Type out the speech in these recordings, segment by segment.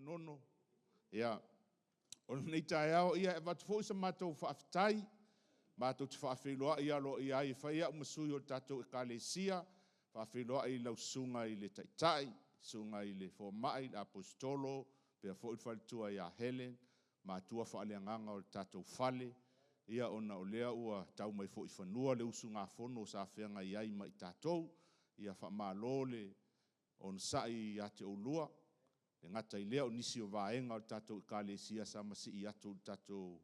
Manono. Ia, o lenei taeao, e avatu foi sa matou faafetai, matou te faafeiloai aloaia ai e fai ai au ma sui o le tatou Ekalesia, e faafeiloai i lau Susuga i le Taitai, Susuga i le Fomai, le Aposetolo faapea foi le faletua ia Helen, matua faaleagaga o le tatou fale, ona o lea ua tau mai foi i fanua le usugafono sa feagai ai ma i tatou. Ia faamalo le onosai ia te oulua. E le gata i lea o nisi o vaega o le tatou Ekalesia sa masii atu i le tatou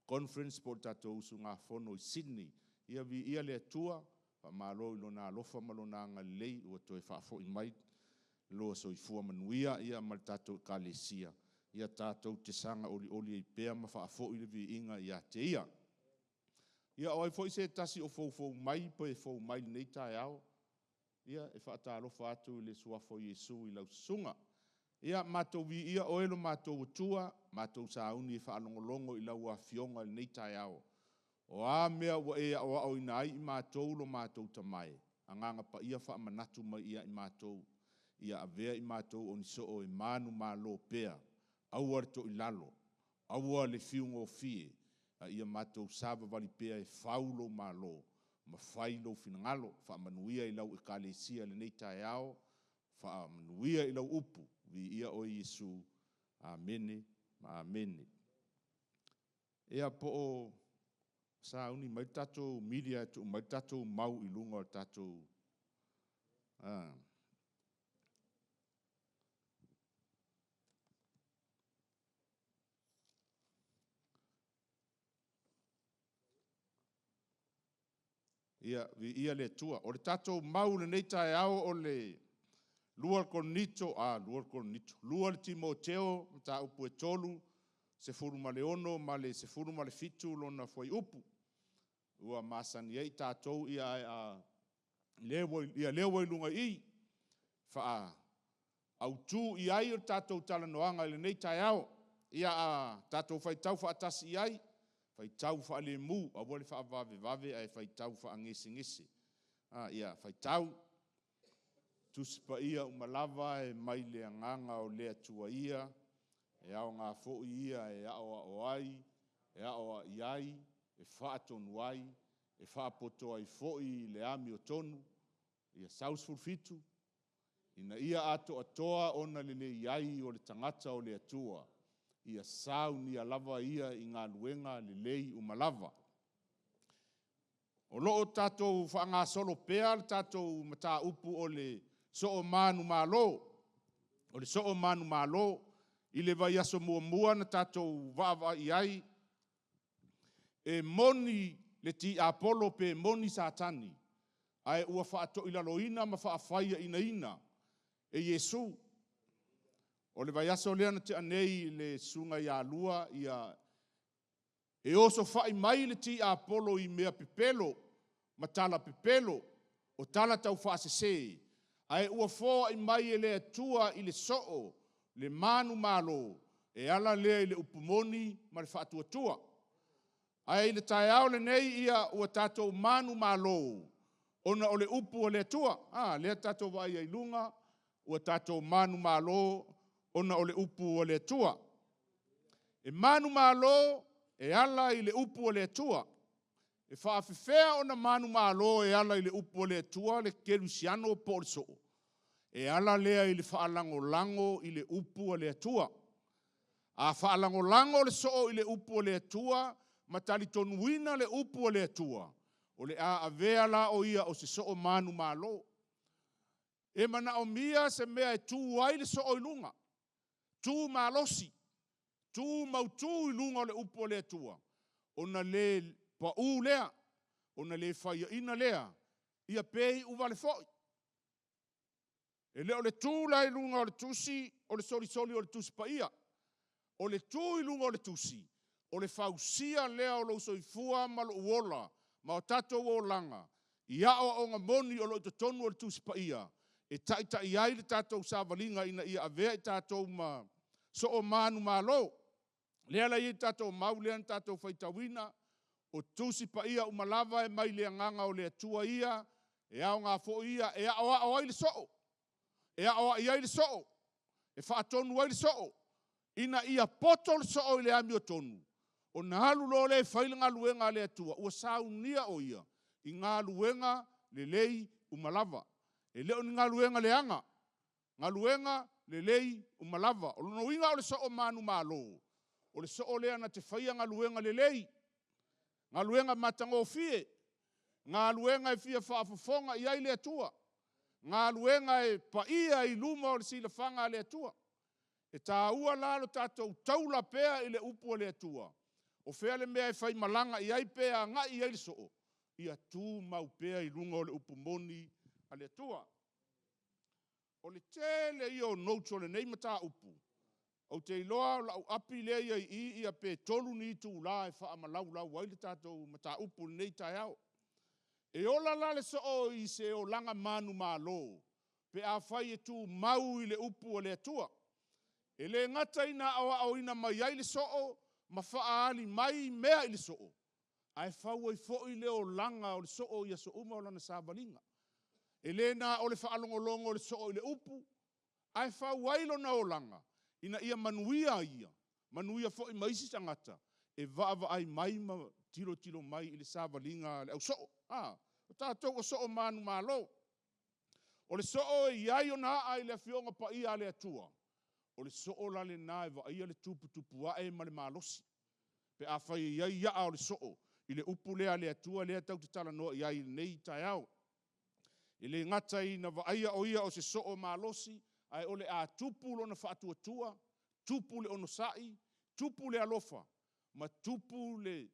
conference po o le tatou usugafono i Sydney. Ia viia le Atua, faamalo i Lona alofa ma Lona agalelei ua toe faafoi mai lo oulua soifua manuia ma le tatou Ekalesia. Ia tatou te saga olioli ai pea ma faafoi le viiga ia te Ia. Ia o ai foi se tasi o foufou mai pe fou mai i lenei taeao, ia e faatalofa atu i le suafa o Iesu i lau susuga. Ia matou viia oe lo matou Atua, matou sauni e faalogologo i lau Afioga i lenei taeao. O a mea ua e aoaoina ai i matou lo matou tamae, Agaga Paia faamanatu mai ia i matou, ia avea i matou o ni soo e manumalo pea, aua le toilalo, aua le fiugofie, a ia matou savavali pea e fau lou Malo ma fai lou finagalo. Faamanuia i lau Ekalesia i lenei taeao, faamanuia i lau upu, viia oe Iesu. Amene ma amene. Ia, po o sauni mai le tatou media e tuu mai le tatou mau i luga o le tatou... Ia, viia le Atua. O le tatou mau i lenei taeao o le 2 Timoteo mataupu e 3, 16 ma le 17 lona fuaiupu. Ua masani ai tatou, ae a… ia lea ua i luga i i, faa-autu i ai le tatou talanoaga i lenei taeao. Ia a tatou faitau faatasi i ai, faitau faalemu, aua le faavavevave ae faitau faagesegese. Ia faitau. Tusi Paia uma lava e mai le Agaga o le Atua ia, e aoga foi ia e aoao ai, e aoai ai, e faatonu ai, e faapoto ai foi i le amiotonu, ia sau le 17, ina ia atoatoa ona lelei ai o le tagata o le Atua, ia saunia lava ia i galuega lelei uma lava. O lo o tatou faagasolo pea le tatou mataupu o le soo manumalo. O le soo manumalo. I le vaiaso muamua na tatou vaavaai i ai, e moni le tiapolo pe moni Satani, ae ua faatoilaloina ma faafaiainaina e Iesu. O le vaiaso lea na tea nei i le susuga ia Lua, e osofai mai le tiapolo i mea pepelo ma tala pepelo, o tala taufaasese, ae ua foai mai e le Atua i le soo le manumalo e ala lea i le upu moni ma le faatuatua. Ae i le taeao lenei ua tatou manumalo ona o le upu a le Atua. A lea tatou te vaai ai i luga, ua tatou manumalo ona o le upu a le Atua. E manumalo e ala i le upu a le Atua. E faapefea ona manumalo e ala i le upu a le Atua le kerisiano po o le soo? E ala lea i le faalagolago i le upu a le Atua. A faalagolago le soo i le upu a le Atua ma talitonuina le upu a le Atua, o le a avea la o ia o se soo manumalo. E manaomia se mea e tu ai le soo i luga, tu malosi, tu mautu i luga o le upu a le Atua, ona le pau lea, ona le faiaina lea, ia pe iu vale foi. E le o le tu la i luga o le tusi o le solisoli o le Tusi Paia. O le tu i luga o le tusi, o le fausia lea o lou soifua ma lou ola ma o tatou olaga i aoaoga moni o lo o i totonu o le Tusi Paia e taitai ai le tatou savaliga ina ia avea i tatou ma soo manumalo. Lea la e i ai le tatou mau lea na tatou faitauina, o Tusi Paia uma lava e mai le Agaga o le Atua ia, e aoga foi ia e aoao ai le soo, e aoai ai le soo, e faatonu ai le soo. Ina ia poto le soo i le amiotonu, ona alu loa lea e fai le galuega a le Atua, ua saunia o ia i galuega lelei uma lava. E le o ni galuega leaga, galuega lelei uma lava. O lona uiga o le soo manumalo, o le soo lea na te faia galuega lelei, galuega matagofie, galuega e fia faafofoga i ai le Atua, galuega e paia i luma o le silafaga a le Atua. E taua la lo tatou taula pea i le upu a le Atua, o fea le mea e faimalaga i ai pe agai i ai le soo, ia tumau pea i luga o le upu moni a le Atua. O le tele ia o notes o lenei mataupu, ou te iloa o lau api lea e i i, ia pe 3 ni itula e faamalaulau ai le tatou mataupu i lenei taeao. E ola la le soo i se olaga manumalo pe afai e tumau i le upu a le Atua. E le gata ina aoaoina mai ai le soo ma faaali mai mea i le soo, ae fau ai foi le olaga o le soo i aso uma o lana savaliga. E le na o le faalogologo o le soo i le upu, ae fau ai lona olaga ina ia manuia ia, manuia foi ma isi tagata e vaavaai mai ma tilotilo mai i le savaliga a le ausoo. O tatou o soo manumalo. O le soo e i ai ona aa i le Afioga Paia a le Atua, o le soo la lena e vaaia le tuputupuae ma le malosi, pe afai e i ai aa o le soo i le upu lea a le Atua lea tatou te talanoa ai i lenei taeao. E le gata ina vaaia o ia o se soo malosi, ae o le a tupu lona faatuatua, tupu le onosai, tupu le alofa, ma tupu le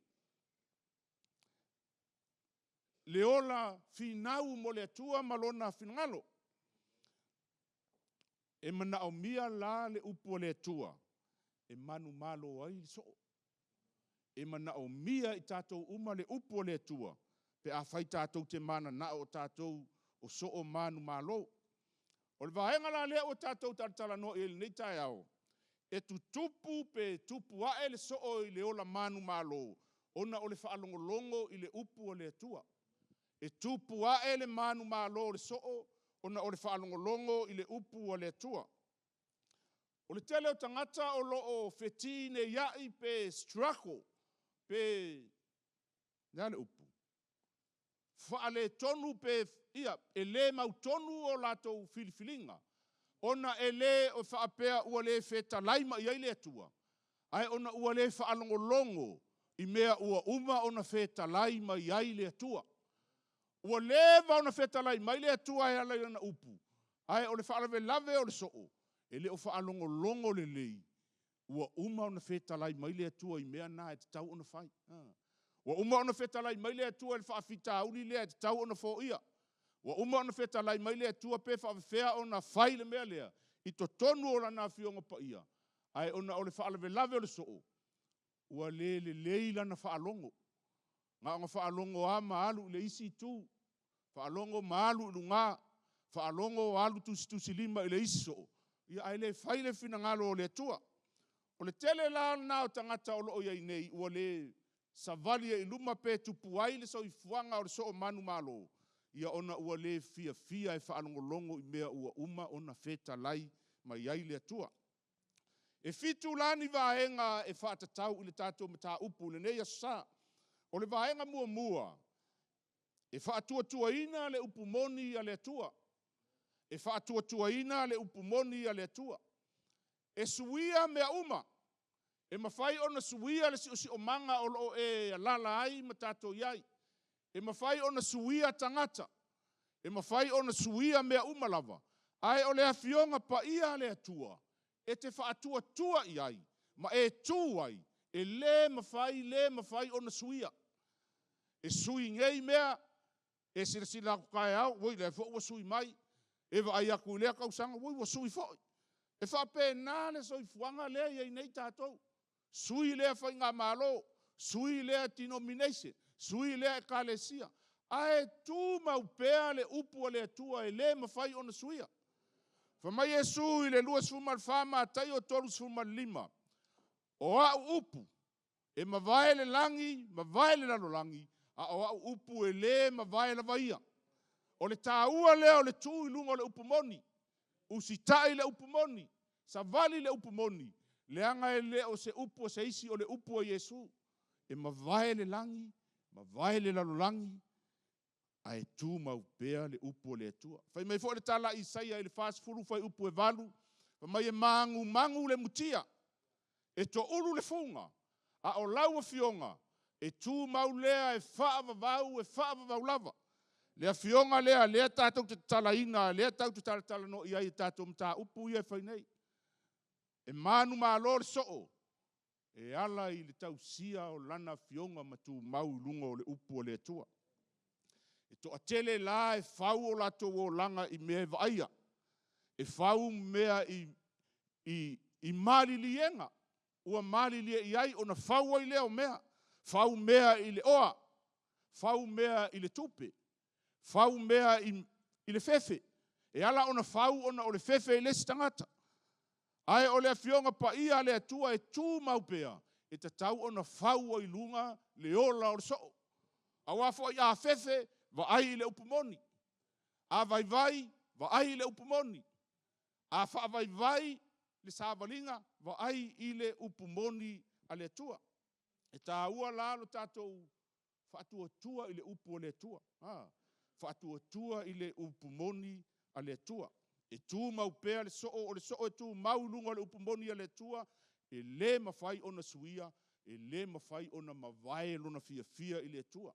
ola finau mo le Atua ma Lona finagalo. E manaomia la le upu a le Atua e manumalo ai le soo. E manaomia e i tatou uma le upu a le Atua pe afai tatou te mananao o tatou o soo manumalo. O le vaega la lea ua tatou talatalanoa i ai i lenei taeao, e tutupu pe tupu ae le soo i le ola manumalo, ona o le faalogologo i le upu a le Atua. E tupu ae le manumalo o le soo ona o le faalogologo i le upu a le Atua. O le tele o tagata o lo o fetineiai pe struggle pe o le a le upu? Faaletonu pe, ia, e le mautonu a latou filifiliga, ona e le faapea ua le fetalai mai i ai le Atua, ae ona ua le faalogologo i mea ua uma ona fetalai mai ai le Atua. Ua leva ona fetalai mai le Atua e ala i Lana upu, ae o le faalavelave o le soo, e le o faalogologo lelei ua uma ona fetalai mai le Atua i mea na e tatau ona fai. Ua uma ona fetalai mai le Atua i le faafitauli lea e tatau ona foia. Ua uma ona fetalai mai le Atua pe faapefea ona fai le mea lea i totonu o Lana Afioga Paia, ae ona o le faalavelave o le soo, ua le lelei lana faalogo. Na ona faalogo lava ma alu i le isi itu, faalogo ma alu i luga, faalogo alu tusitusilima i le isi soo, ae le fai le finagalo o le Atua. O le tele la lena o tagata o lo o i ai nei ua le savali ai i luma pe tupu ai le soifuaga o le soo manumalo, ia ona ua le fiafia e faalogologo i mea ua uma ona fetalai mai ai le Atua. E 7 la ni vaega e faatatau i le tatou mataupu i lenei aso Sa. O le vaega muamua, e faatuatuaina le upu moni a le Atua. E faatuatuaina le upu moni a le Atua. E suia mea uma. E mafai ona suia le siosiomaga o lo o e alaala ai ma tatou i ai. E mafai ona suia tagata. E mafai ona suia mea uma lava, ae o le Afioga Paia a le Atua, e te faatuatua i ai ma e tu ai, e le mafai, le mafai ona suia. E sui nei mea, e silasila atu taeao, oi o lea foi ua sui mai. E vaai atu i lea tausaga, oi ua sui foi. E faapena le soifuaga lea e i ai nei tatou. Sui lea faigamalo, sui lea denomination, sui lea ekalesia, ae tumau pea le upu a le Atua e le mafai ona suia. Fai mai Iesu i le 24 Mataio 35, o au upu, e mavae le lagi, mavae le lalolagi, a o au upu e le mavae lava ia. O le taua lea o le tu i luga o le upu moni, usitai le upu moni, savali le upu moni. Leaga e le o se upu a se isi, o le upu a Iesu. E mavae le lagi, mavae le lalolagi, ae tumau pea le upu a le Atua. Fai mai foi le tala a Isaia i le 40 fuaiupu e 8, fai mai e magumagu le mutia, e toulu le fuga, a o lau afioga e tumau lea e faavavau, e faavavau lava. Le afioga lea, lea tatou te tatalaina, lea tatou te talatalanoa i ai i tatou mataupu ia e fai nei. E manumalo le soo e ala i le tausia o lana afioga ma tumau i luga o le upu a le Atua. E toatele la e fau o latou olaga i mea e vaaia, e fau mea i maliliega ua malilie i ai ona fau ai lea o mea. Fau mea i le oa, fau mea i le tupe, fau mea i le fefe. E ala ona fau ona o le fefe i le isi tagata. Ae o le Afioga Paia a le Atua e tumau pea, e tatau ona fau ai i luga le ola o le soo. Aua foi a fefe, vaai i le upu moni. A vaivai, vaai i le upu moni. A faavaivai le savaliga, vaai i le upu moni a le Atua. E taua la lo tatou faatuatua i le upu a le Atua. Faatuatua i le upu moni a le Atua. E tumau pea le soo, o le soo e tumau i luga o le upu moni a le Atua, e le mafai ona suia, e le mafai ona mavae lona fiafia i le Atua.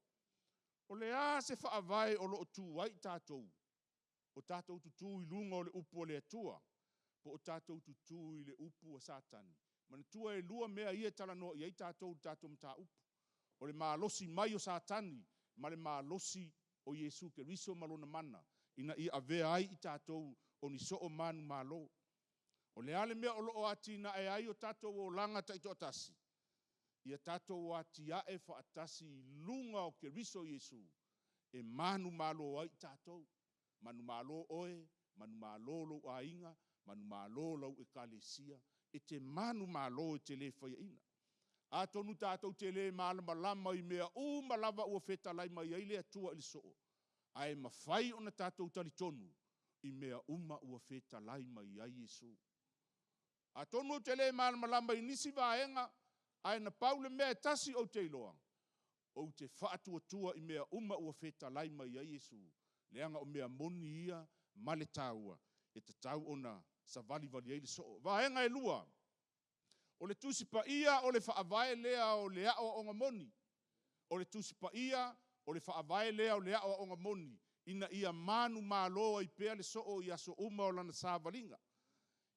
O le a se faavae o lo o tu ai tatou? O tatou tutu i luga o le upu a le Atua, po o tatou tutu i le upu a Satani? Manatua e lua mea ia e talanoa i ai tatou i le tatou mataupu. O le malosi mai o Satani ma le malosi o Iesu Keriso ma lona mana ina ia avea ai i tatou o ni soo manumalo. O le a le mea o lo o atinae ai o tatou olaga taitoatasi? Ia tatou atiae faatasi i luga o Keriso Iesu e manumalo ai i tatou. Manumalo oe, manumalo lou aiga, manumalo lau ekalesia, e te manumalo e te le faiaina. Atonu tatou te le malamalama i mea uma lava ua fetalai mai ai le Atua i le soo, ae mafai ona tatou talitonu i mea uma ua fetalai mai ai Iesu. Atonu ou te le malamalama i nisi vaega, ae na pau le mea e tasi ou te iloa, ou te faatuatua i mea uma ua fetalai mai ai Iesu, leaga o mea moni ia ma le taua e tatau ona savalivali ai le soo. Vaega e 2, o le Tusi Paia o le faavae lea o le aoaoga moni. O le Tusi Paia o le faavae lea o le aoaoga moni, ina ia manumalo ai pea le soo i aso uma o lana savaliga.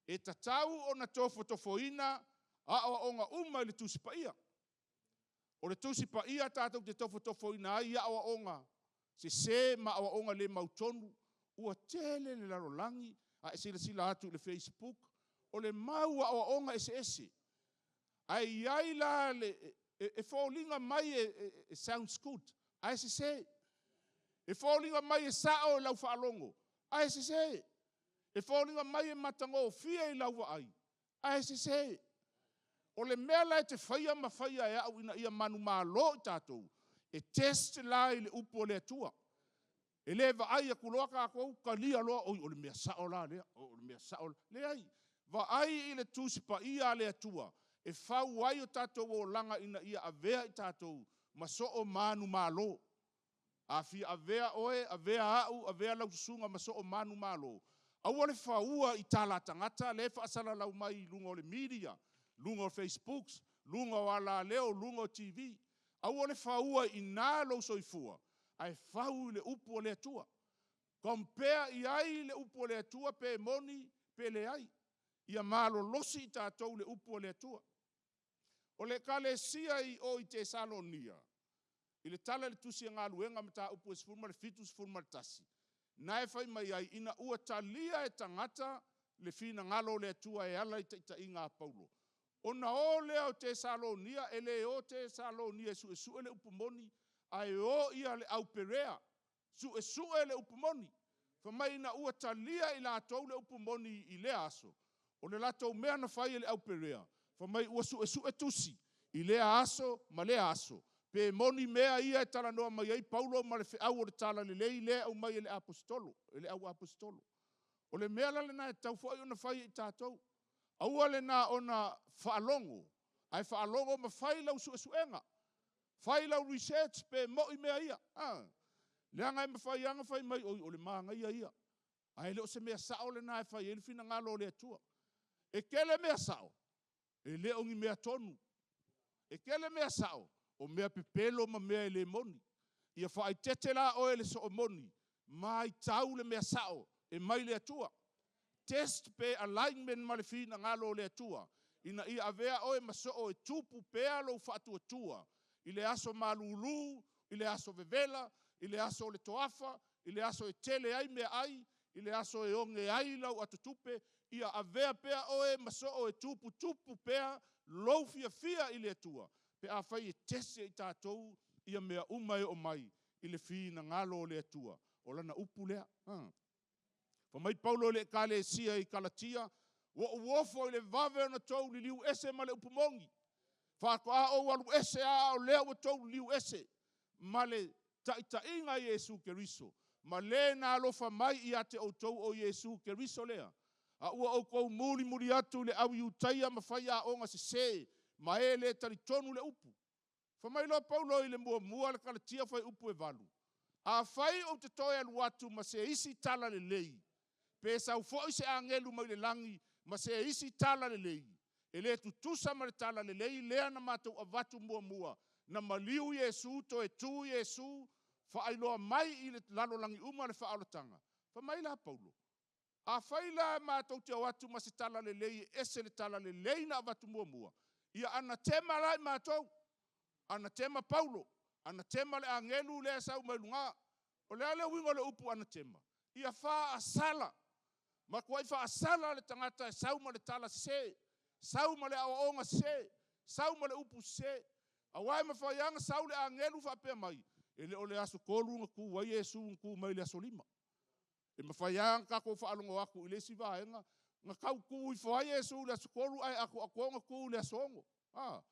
E tatau ona tofotofoina aoaoga uma i le Tusi Paia. O le Tusi Paia tatou te tofotofoina ai aoaoga sese ma aoaoga le mautonu. Ua tele le lalolagi, a e silasila atu i le Facebook, o le mau aoaoga eseese. Ae i ai la le, e foliga mai e sounds good, ae sese. E foliga mai e sao i lau faalogo, ae sese. E foliga mai e matagofie i lau vaai, ae sese. O le mea la e te faia ma faia e au ina ia manumalo i tatou, e test la i le upu a le Atua. E le vaai atu loa tatou talia loa, oi o le mea sao la lea, o le mea sao. Leai, vaai i le Tusi Paia a le Atua e fau ai o tatou olaga ina ia avea i tatou ma soo manumalo. A fia avea oe, avea au, avea lau susuga ma soo manumalo, aua le faua i tala a tagata lea e faasalalau mai i luga o le media, luga o Facebook, luga o alaleo, luga o TV. Aua le faua i ina lou soifua, ae fau i le upu a le Atua. Compare i ai le upu a le Atua pe moni pe leai. Ia malolosi i tatou le upu a le Atua. O le ekalesia i o i Tesalonia, i le tala i le tusi a Galuega mataupu e 17, 11, na e fai mai ai, ina ua talia e tagata le finagalo o le Atua e ala i taitaiga a Paulo. Ona o lea o Tesalonia, e le o Tesalonia e suesue le upu moni, ae o ia le au Perea, suesue le upu moni. Fai mai ina ua talia e latou le upu moni i lea aso, o le latou mea na fai e le au Perea, fai mai ua suesue tusi i lea aso ma lea aso, pe moni mea ia e talanoa mai ai Paulo ma le feau o le talalelei lea e aumai e le aposetolo, e le au aposetolo. O le mea la lena e tatau foi ona fai e i tatou. Aua le na ona faalogo, ae faalogo ma fai lau suesuega. Fai lau research pe moi mea ia. A? Leaga e mafai lava ona fai mai, oi o le manaia ia, ae le o se mea sao lena e fai ai le finagalo o le Atua. E tele mea sao, e le o ni mea tonu. E tele mea sao, o mea pepelo ma mea e le moni. Ia faaeteete la oe i le soo moni, matau le mea sao e mai le Atua. Test pe alignment ma le finagalo o le Atua, ina ia avea oe ma soo e tupu pea lou faatuatua i le aso malulu, i le aso vevela, i le aso o le toafa, i le aso e tele ai meaai, i le aso e oge ai lau atotupe, ia avea pea oe ma soo e tuputupu pea lou fiafia i le Atua, pe afai e test e i tatou ia mea uma e oo mai i le finagalo o le Atua. O lana upu lea. Fai mai Paulo i le ekalesia i Kalatia, ua ou ofo i le vave ona tou liliu ese ma le upu moni. Faatoa ou alu ese lava a o lea ua tou liliu ese ma le taitaiga a Iesu Keriso, ma le na alofa mai ia te outou o Iesu Keriso lea, a ua outou mulimuli atu i le auIutaia ma faiaoga sese ma e le talitonu le upu. Fai mai loa Paulo i le muamua le Kalatia fuaiupu e 8, afai ou te toe alu atu ma se isi talalelei, pe sau foi se agelu mai le lagi ma se isi talalelei, e le tutusa ma le talalelei lea na matou avatu muamua, na maliu Iesu, toe tu Iesu, faailoa mai i le lalolagi uma le faaolataga. Fai mai la Paulo, afai la matou te o atu ma se talalelei e ese le talalelei na avatu muamua, ia anatema la i matou, anatema Paulo, anatema le agelu lea e sau mai luga. O le a le uiga o le upu anatema? Ia faasala, matuai faasala le tagata e sau ma le tala sese, sau ma le aoaoga sese, sau ma le upu sese. Aua e mafai lava ona sau le agelu faapea mai, e le o le aso 3 na tu ai Iesu, na tu mai i le aso 5. E mafai lava ona tatou faalogo atu i le isi vaega, na tau tu ifo ai Iesu i le aso 3 ae atoatoa ona tu i le aso 6.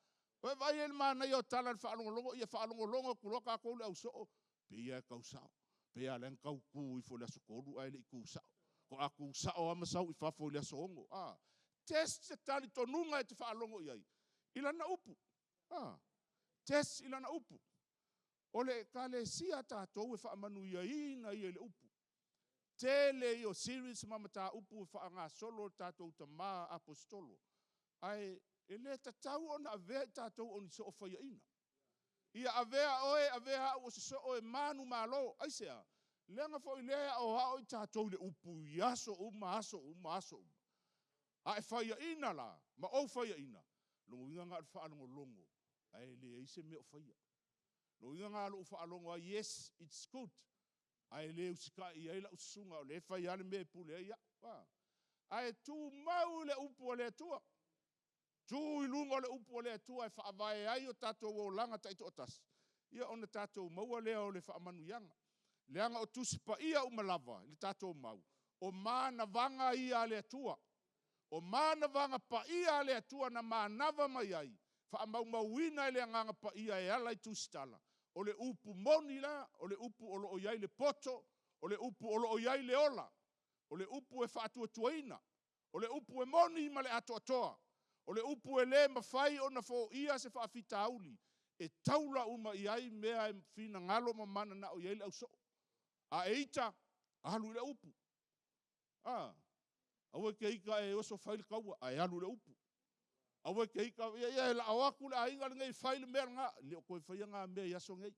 Ua e vaai i le manaia o tala i le faalogologo, ia faalogologo atu loa tatou le ausoo, pei lava e tau sao, pei lava o lea na tau tu ifo i le aso 3 ae le i tu sao. Faatoa tu sao lava ma sau i fafo i le aso 6. Test se talitonuga e te faalogo i ai i lana upu. Test i lana upu. O le ekalesia a tatou e faamanuiaina ia i le upu. Tele ia o series ma mataupu e faagasolo le tatou tama aposetolo. Ae e le tatau ona avea i tatou o ni soo faiaina. Ia avea oe, avea au o se soo e manumalo. Aisea? Leaga foi lea e aoao i tatou i le upu i aso uma, aso uma, aso uma. A e faiaina la, ma ou faiaina, lona uiga na o le faalogologo, ae leai se mea o faia. Lona uiga na o lou faalogo lava, yes, it's good, ae le usitai i ai lau susuga, o lea e fai lava le mea e pule ai au. Ae tumau i le upu a le Atua. Tu i luga o le upu a le Atua e faavae ai o tatou olaga taitoatasi, ia ona tatou maua lea o le faamanuiaga. Leaga o Tusi Paia uma lava i le tatou mau, o manavaga ia a le Atua. O manavaga paia a le Atua na manava mai ai, faamaumauina e le Agaga Paia e ala i tusitala, o le upu moni la, o le upu o lo o i ai le poto, o le upu o lo o i ai le ola, o le upu e faatuatuaina, o le upu e moni ma le atoatoa, o le upu e le mafai ona foia se faafitauli, e taula uma i ai mea e finagalo ma mananao i ai le ausoo. A e ita, alu i le upu. Aua e te ita e oso fai le taua, ae alu i le upu. Aua e te ita, ia e lao atu le aiga lenei e fai le mea lena. E le o toe faia na mea i aso nei.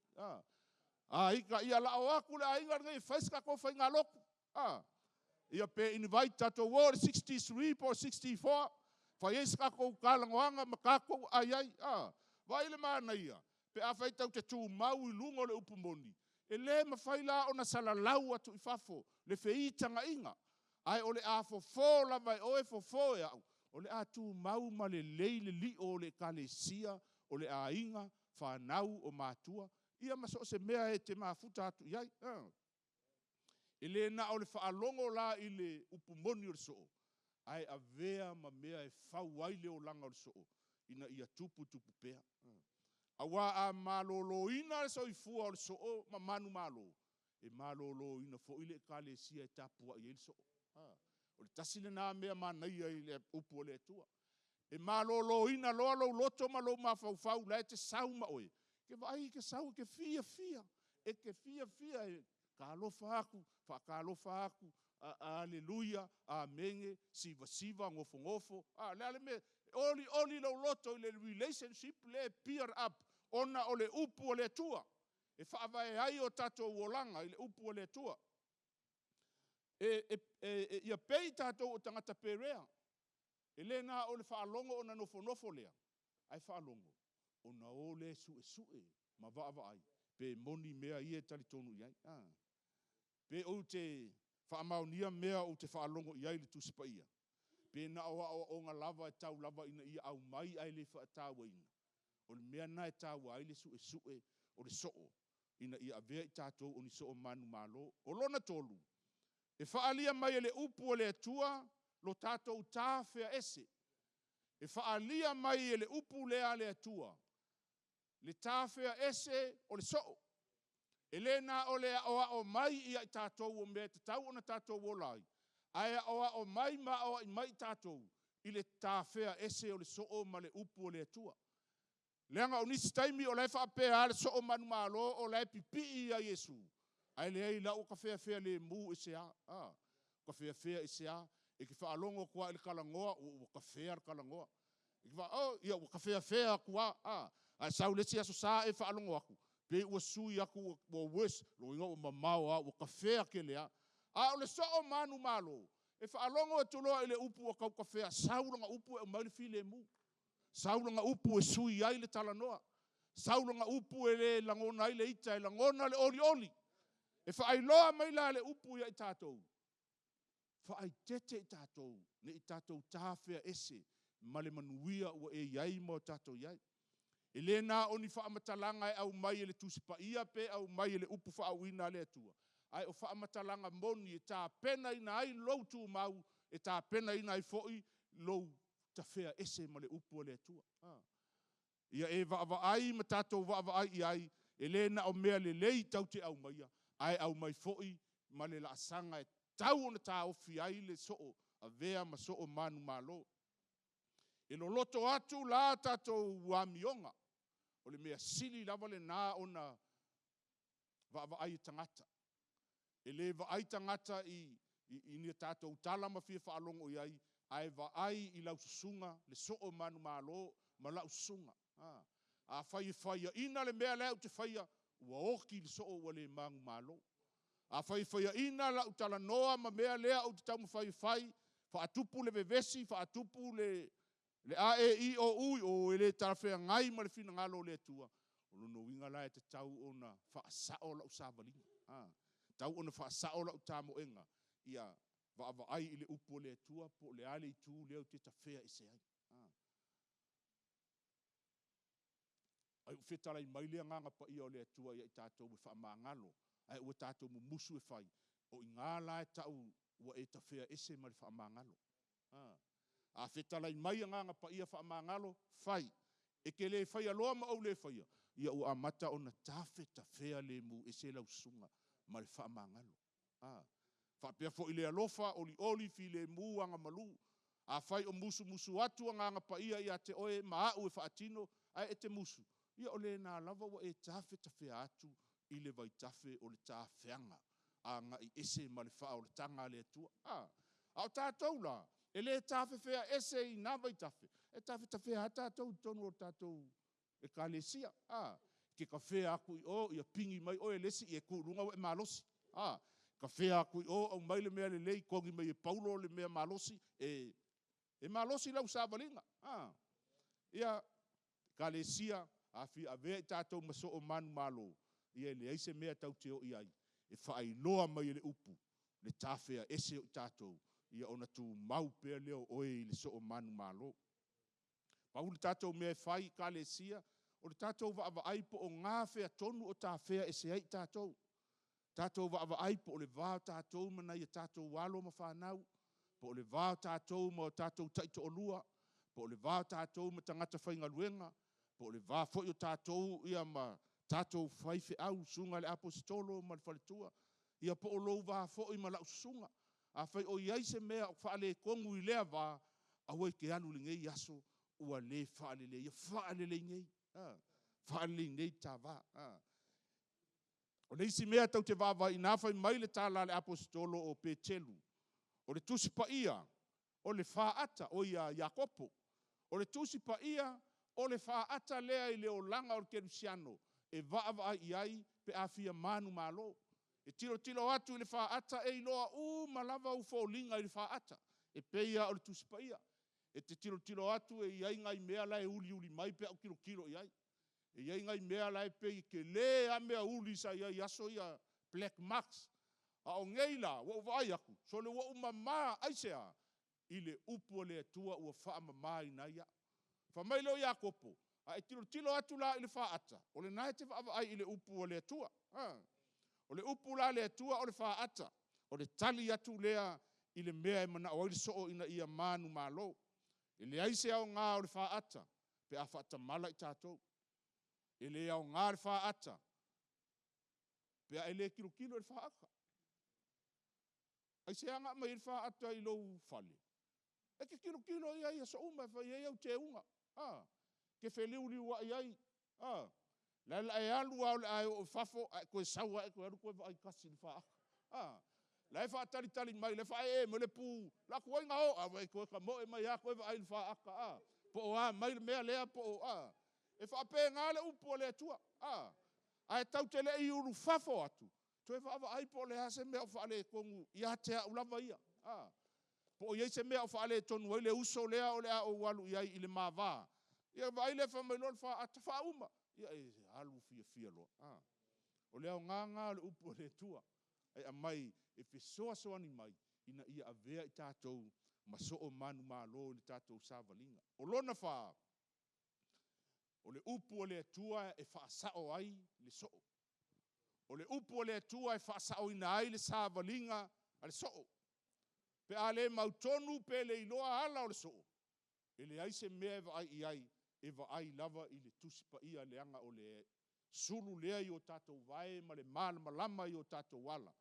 A ita, ia lao atu le aiga lenei e fai se tatou faigalotu. Ia pe invite tatou o le 63 po o le 64, fai ai se tatou talanoaga ma tatou aai ai. Vaai le manaia, pe afai tatou te tumau i luga o le upu moni, e le mafai la ona salalau atu i fafo le feitagaiga, ae o le a fofo lava e oe, fofo e au, o le a tumau ma lelei le lio o le ekalesia, o le aiga, fanau, o matua, ia ma so o se mea e te mafuta atu i ai. E le na o le faalogo la i le upu moni o le soo, ae avea ma mea e fau ai le olaga o le soo, ina ia tupu tupu pea. Aua a maloloina le soifua o le soo ma manumalo, e maloloina foi le ekalesia e tapuai ai le soo. O le tasi lena mea manaia i le upu a le Atua. E maloloina loa lou loto ma lou mafaufau la e te sau ma oe, e te vaai e te sau e te fiafia, e te fiafia e talofa atu, faatalofa atu, aleluia, amene, siva siva, nofonofo. A, o le a le mea? E olioli lou loto i le relationship lea e build up ona o le upu a le Atua. E faavae ai o tatou olaga i le upu a le Atua. Ia pei tatou o tagata Perea, e le na o le faalogo ona nofonofo lea, ae faalogo ona o lea e suesue ma vaavaai pe moni mea ia e talitonu i ai. Pe ou te faamaonia mea ou te faalogo i ai i le Tusi Paia, pe na o aoaoga lava e tau lava ina ia aumai ae le faatauaina. O le mea lena e taua ai le suesue o le soo, ina ia avea i tatou o ni soo manumalo. O lona tolu, e faaalia mai e le upu a le Atua lo tatou tafea ese. E faaalia mai e le upu lea a le Atua le tafea ese o le soo. E le na o le aoao mai ia i tatou o mea e tatau ona tatou ola ai, ae aoao mai ma aoai mai i tatou i le tafea ese o le soo ma le upu a le Atua. Leaga o nisi taimi o la e faapea lava le soo manumalo o la e pipii ia Iesu, ae leai la ua tafeafea lemu ese lava. Tafeafea ese lava. E te faalogo atu lava i le talanoa ua tafea le talanoa. Oh, ia ua tafeafea atu lava. Ae sau le isi Aso Sa e faalogo atu, pei ua sui atu ua worse, lona uiga ua mamao lava, ua tafea tele lava. A o le soo manumalo, e faalogo atu loa i le upu ua tau tafea, sau lana upu e aumai le filemu. Sau lana upu e sui ai le talanoa. Sau lana upu e le lagona ai le ita, e lagona le olioli. E faailoa mai la le upu ia i tatou, faaeteete i tatou, ne i tatou tafea ese ma le manuia ua e i ai ma o tatou i ai. E le na o ni faamatalaga e aumai e le Tusi Paia pe aumai e le upu faauuina a le Atua, ae o faamatalaga moni e tapenaina ai lou tumau, e tapenaina ai foi lou tafea ese ma le upu a le Atua. Ia e vaavaai ma tatou vaavaai i ai, e le na o mea lelei tatou te aumaia, ae aumai foi ma le laasaga e tau ona taofi ai le soo, avea ma soo manumalo. E loloto atu la tatou amioga, o le mea sili lava lena ona vaavaai e tagata. E le vaai tagata i ni a tatou tala ma fia faalogo i ai, ae vaai i lau susuga, le soo manumalo ma lau susuga. Afai e faiaina le mea lea ou te faia, ua oti le soo ua le manumalo. Afai e faiaina lau talanoa ma mea lea ou te taumafai e fai, faatupu le vevesi, faatupu le a, e, i, o, u, o e le talafeagai ma le finagalo o le Atua, o lona uiga la e tatau ona faasao lau savaliga, tatau ona faasao lau tamoega, ia vaavaai i le upu a le Atua po o le a le itu lea ou te tafea ese ai. Ai ua fetalai mai le Agaga Paia o le Atua ia i tatou e faamagalo, ae ua tatou mumusu e fai, o i ina la e tau ua e tafea ese ma le faamagalo. A fetalai mai Agaga Paia faamagalo, fai. E te le faia loa ma ou le faia, ia ua amata ona tafetafea lemu ese lau susuga ma le faamagalo. Faapea foi le alofa, olioli, filemu, agamalu. Afai o musumusu atu Agaga Paia ia te oe ma au e faatino, ae e te musu, ia o lena lava ua e tafetafea atu i le vaitafe o le tafeaga, agai ese ma le faaolataga a le Atua. A o tatou la, e le tafefea ese i na vaitafe, e tafetafea lava tatou i totonu o tatou ekalesia. E te tafea atu i o, ia pigi mai oe e le isi, ia tu i luga ua e malosi. Tafea atu i o, aumai le mea lelei, togi mai e Paulo le mea malosi, e malosi lau savaliga. Ia, ekalesia, a fia avea i tatou ma soo manumalo, ia e leai se mea tatou te o i ai, e faailoa mai e le upu le tafea ese o i tatou, ia ona tumau pea lea o oe i le soo manumalo. Pau le tatou mea e fai i ekalesia, o le tatou vaavaai po o gafea tonu o tafea ese ai i tatou. Tatou vaavaai po o le va o tatou ma nai a tatou alo ma fanau, po o le va o tatou ma o tatou taitoalua, po o le va o tatou ma tagata faigaluega, po o le va foi o tatou ma tatou faifeau, susuga i le aposetolo ma le faletua, ia po o lou va foi ma lau susuga. Afai o i ai se mea o faaletonu i lea va, aua e te alu i lenei aso ua le faaleleia. Faalelei nei. Faalelei nei le ta va. O le isi mea tatou te vaavaai i ina fai mai le tala a le Aposetolo o Peteru, o le Tusi Paia, o le faata, oi ia Iakopo, o le Tusi Paia, o le faata lea i le olaga o le kerisiano e vaavaai i ai pe a fia manumalo. E tilotilo atu i le faata e iloa uma lava ou foliga i le faata, e pei lava o le Tusi Paia. E te tilotilo atu e i ai nai mea la e uliuli mai pe a ou tilotilo i ai. E i ai nai mea la e pei e tele lava mea uli sa i ai i aso ia, black marks. A o nei la, ua ou vaai atu, sole ua ou mama, aisea? I le upu a le Atua ua faamamaina ai au. Fai mai lea o Iakopo, a e tilotilo atu la i le faata, o lena e te vaavaai i le upu a le Atua. O le upu la a le Atua o le faata, o le tali atu lea i le mea e manao ai le soo ina ia manumalo. E leai se aoga o le faata pe a faatamala i tatou. E le aoga le faata pe a e le tilotilo i le faata. Aisea na aumai ai le faata i lou fale? E te tilotilo i ai i aso uma e fai ai au teuga, a? E te feliuliuai ai, a? O le a e alu lava o le a e oo i fafo, ae toe sau lava e toe alu toe vaai tasi i le faata. A? La e faatalitali mai, la e faaee mai le pu, o le a tuai ona o, ae toe tamoe mai lava toe vaai i le faata, a? Po o a mai le mea lea po o a? E faapena le upu a le Atua, a? Ae tatou te le i ulufafo atu, toe vaavaai po o le a se mea o faaletonu ia te au lava ia. A? Po o i ai se mea o faaletonu ai le uso lea o le a ou alu i ai i le ma va. Ia vaai lea fai mai loa le faata, faauma. Ia e alu fiafia loa. A? O le aoga lena o le upu a le Atua e aumai e fesoasoani mai ina ia avea i tatou ma soo manumalo i le tatou savaliga. O lona fa, o le upu a le Atua e faasao ai le soo. O le upu a le Atua e faasaoina ai le savaliga a le soo. Pe a le mautonu pe le iloa ala o le soo, e leai se mea e vaai i ai, e vaai lava i le Tusi Paia leaga o le sulu lea i o tatou vae ma le malamalama i o tatou ala.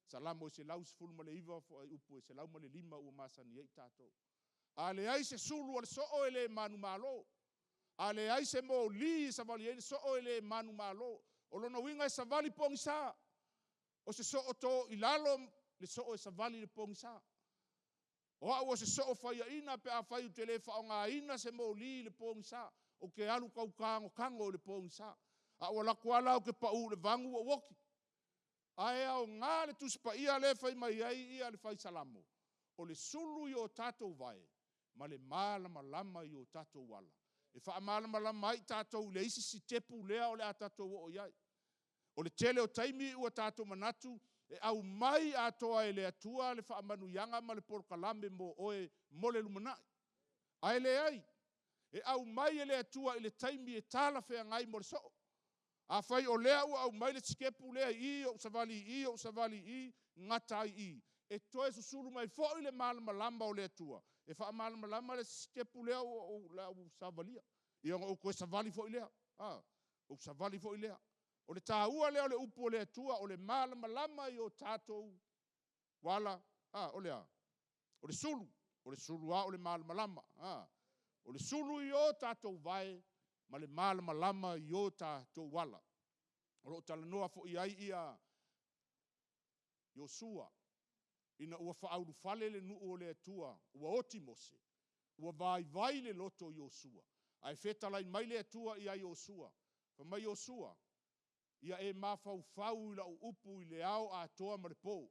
Salamo 119 fuaiupu e 105 ua masani ai tatou. A leai se sulu a le soo e le manumalo. A leai se moli e savali ai le soo e le manumalo. O lona uiga e savali pogisa. O se soo to i lalo le soo e savali i le pogisa. O au o se soo faiaina pe afai ou te le faaaogaina se moli i le pogisa. Ou te alu tau tagotago i le pogisa. A ou alu atu lava la ou te pau i le vanu ua ou oti. Ae aoga le Tusi Paia lea e fai mai ai le Fai Salamo, o le sulu i o tatou vae ma le malamalama i o tatou ala. E faamalamalama ai tatou i le isi sitepu lea o le a tatou oo i ai. O le tele o taimi ua tatou manatu e aumai atoa e le Atua le faamanuiaga ma le polokalame mo oe mo le lumanai. Ae leai, e aumai e le Atua i le taimi e talafeagai mo le soo. Afai o lea ua aumai le sitepu lea i i, ou savali i i, ou savali i i, gata ai i i. E toe susulu mai foi le malamalama o le Atua e faamalamalama le sitepu lea ua ou savalia. Ia ona ou toe savali foi lea. Ou savali foi lea. O le taua lea o le upu a le Atua, o le malamalama i o tatou ala, o le a? O le sulu. O le sulu lava o le malamalama. O le sulu i o tatou vae ma le malamalama i o tatou ala. O lo o talanoa foi ai ia Iosua ina ua faaulufale le nuu o le Atua, ua oti Mose, ua vaivai le loto o Iosua, ae fetalai mai le Atua ia Iosua, fai mai Iosua, ia e mafaufau i lau upu i le ao atoa ma le po.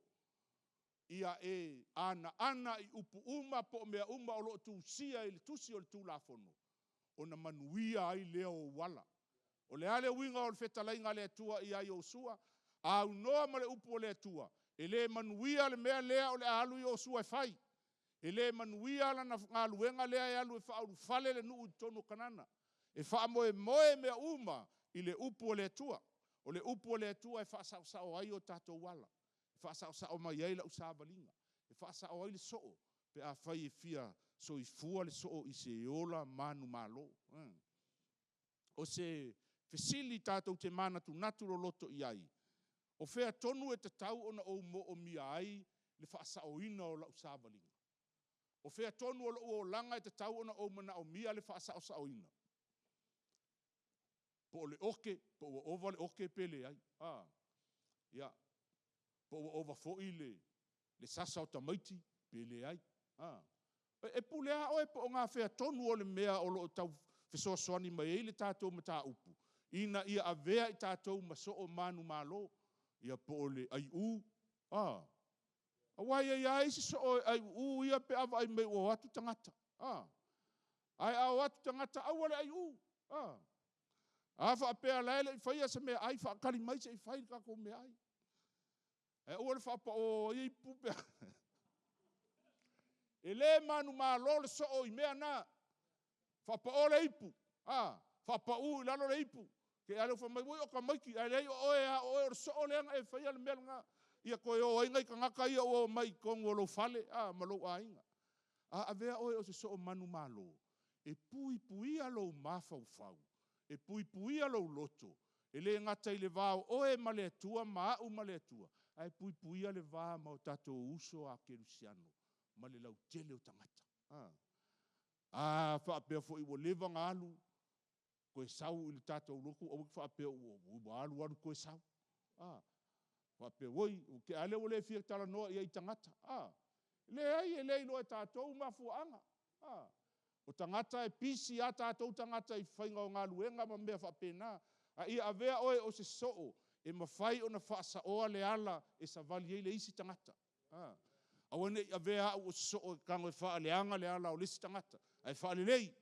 Ia e anaana i upu uma po o mea uma o lo o tusia i le tusi o le Tulafono, ona manuia ai lea o ou ala. O le a le uiga o le fetalaiga a le Atua ia Iosua? A aunoa ma le upu a le Atua, e le manuia le mea lea o le a alu Iosua e fai. E le manuia lana galuega lea e alu e faaulufale le nuu i totonu o Kanana. E faamoemoe mea uma i le upu a le Atua. O le upu a le Atua e faasaosao ai o tatou ala, e faasaosao mai ai lau savaliga, e faasao ai le soo pe afai e fia soifua le soo i se ola manumalo. O se fesili tatou te manatunatu loloto i ai, o fea tonu e tatau ona ou moomia ai le faasaoina o lau savaliga? O fea tonu o lou olaga e tatau ona ou manaomia le faasaosaoina? Po o le oke, po ua ova le oke pe leai. A, ia, po ua ova foi le sasa o tamaiti pe leai. A, e pule lava oe po o gafea tonu o le mea o lo o tau fesoasoani mai ai le tatou mataupu ina ia avea i tatou ma soo manumalo. Ia po o le aiu, a, aua e i ai lava isi soo e aiuu ia pe a vaai mai ua o atu tagata. A, ae a o atu tagata aua le aiu. A, a faapea o la e le i faia se meaai, faatali mai se i fai le tatou meaai. Ae aua le faapao o ipu pe a. E le manumalo le soo i mea na. Faapao le ipu, a, faapau i lalo le ipu. Te i lea ua fai mai, oi o tamaiti, ae leai o oe lava, o oe o le soo lea na e faia le mea lena. Ia toe o ai nai tagata ia ua omai i totonu o lou fale a, ma lou aiga. A avea oe o se soo manumalo, e puipuia lou mafaufau, e puipuia lou loto, e le gata i le va o oe ma le Atua ma au ma le Atua, ae puipuia le va ma o tatou uso a kerisiano ma le lautele o tagata. A faapea foi ua leva ona alu, toe sau i le tatou lotu, aua e te faapea ua alu alu toe sau. A, faapea, oi, te i lava lea ua le fia talanoa i ai i tagata. A, leai e le iloa e tatou mafuaaga. A, o tagata e pisi lava tatou tagata i le faiga o galuega ma mea faapena. A ia avea oe o se soo e mafai ona faasaoa le ala e savali ai le isi tagata. A, aua ne i avea au o se soo e tago e faaleaga le ala o le isi tagata, ae faalelei.